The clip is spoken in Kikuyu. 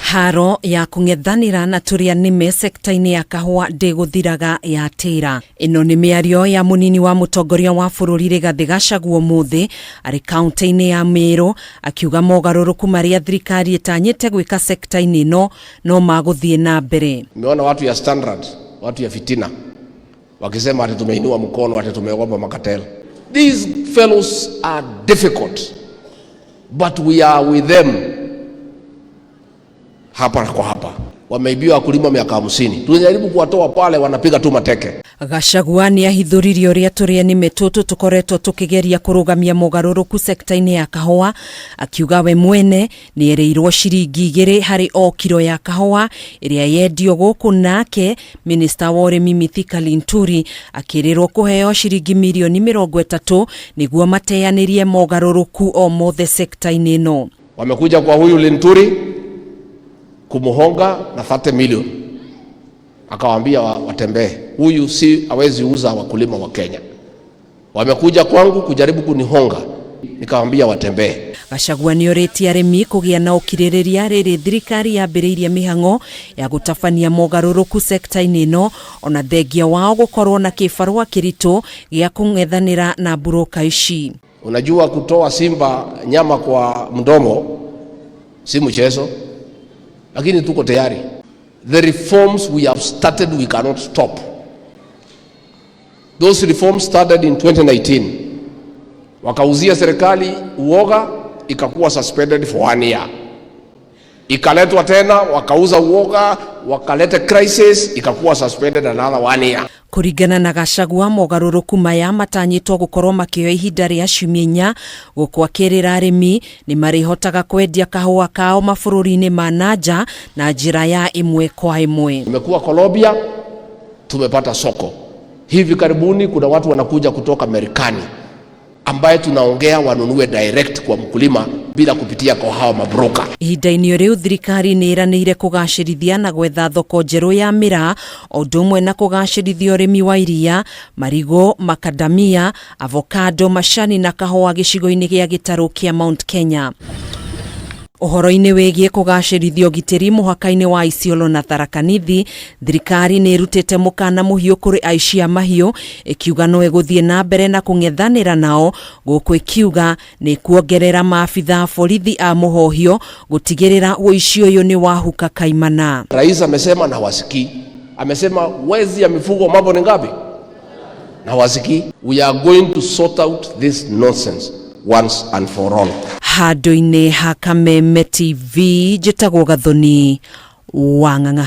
Haro ya kũng'ethanĩra na tũrĩa nĩme sekta-inĩ ya kahũa ndĩgũthiraga ya tĩra. Ĩno nĩ mĩario ya mũnini wa mũtongoria wa bũrũri Rigathĩ Gachagua ũmũthĩ arĩ kaunti-inĩ ya Meru akiuga mogarũrũku marĩa thirikari ĩtanyĩte gwĩka sekta-inĩ ĩno no magũthiĩ na mbere. Nimeona watu ya Standard, watu ya fitina wakisema ati tumeinua mkono, ati tumeogopa macartel. These fellows are difficult, but we are with them hapa kwa hapa. Wameibiwa wakulima miaka 50, tunajaribu kuwatoa pale, wanapiga tu mateke. Gachagua nĩ ahithũririe ũrĩa tũrĩa nĩme tũtũ tũkoretwo tũkĩgeria kũrũgamia mogarũrũku sekta-inĩ ya kahũa, akiuga we mwene nĩ erĩirwo ciringi 2 harĩ o kiro ya kahũa ĩrĩa yendio gũkũ, nake minista wa ũrĩmi Mithika Linturi akĩrĩrwo kũheo ciringi mirioni 30 nĩguo mateanĩrie mogarũrũku o mothe sekta-inĩ ĩno. Wamekuja kwa huyu Linturi kumuhonga na 30 million, akawaambia watembee, huyu si hawezi uza wakulima wa Kenya. Wamekuja kwangu kujaribu kunihonga, nikawaambia watembee. Gachagua nĩ orĩtie arĩmi kũgĩa na ũkirĩrĩria rĩrĩ thirikari yambĩrĩirie mĩhang'o ya gũtabania mogarũrũku sekta-inĩ ĩno, ona thengia wao gũkorwo na kĩbarũa kĩritũ gĩa kũng'ethanĩra na mburoka ici. Unajua kutoa simba nyama kwa mdomo si mchezo, lakini tuko tayari. The reforms we have started, we cannot stop. Those reforms started in 2019. Wakauzia serikali uoga, ikakuwa suspended for one year. Ikaletwa tena, wakauza uoga, wakaleta crisis, ikakuwa suspended another one year. Kũringana na Gachagua, mogarũrũku maya matanyĩtwo gũkorwo makĩoya ihinda rĩa ciumia 4, gũkũ akĩrĩra arĩmi nĩ marĩhotaga kwendia kahũa kao mabũrũri-inĩ ma nanja na njĩra ya ĩmwe kwa ĩmwe. Tumekuwa Colombia, tumepata soko. Hivi karibuni kuna watu wanakuja kutoka Marekani ambaye tunaongea wanunue direct kwa mkulima bila kupitia kwa hawa mabroka. Ihinda-inĩ rĩu, thirikari nĩ ĩranĩire kũgacĩrithia na gwetha thoko njerũ ya mĩraa, o ũndũ ũmwe na kũgacĩrithia ũrĩmi wa iria, marigũ, makadamia, avocado, macani na kahũa gĩcigo-inĩ gĩa gĩtarũ kĩa Mount Kenya. Ũhoro-inĩ wĩgiĩ kũgacĩrithia ũgitĩri mũhaka-inĩ wa Isiolo na Tharaka Nithi, thirikari nĩ ĩrutĩte mũkana mũhiũ kũrĩ aici a mahiũ, ĩkiuga no ĩgũthiĩ na mbere na kũng'ethanĩra nao, gũkũ ĩkiuga nĩ kuongerera maabitha a borithi a mũhohio gũtigĩrĩra ũici ũyũ nĩ wahuka kaimana. Rais amesema na wasikii. Amesema wezi ya mifugo mambo ni ngapi? Na wasikii. We are going to sort out this nonsense once and for all. Handũ-inĩ ha Kameme TV, njĩtagwo Gathoni Wang'ang'a.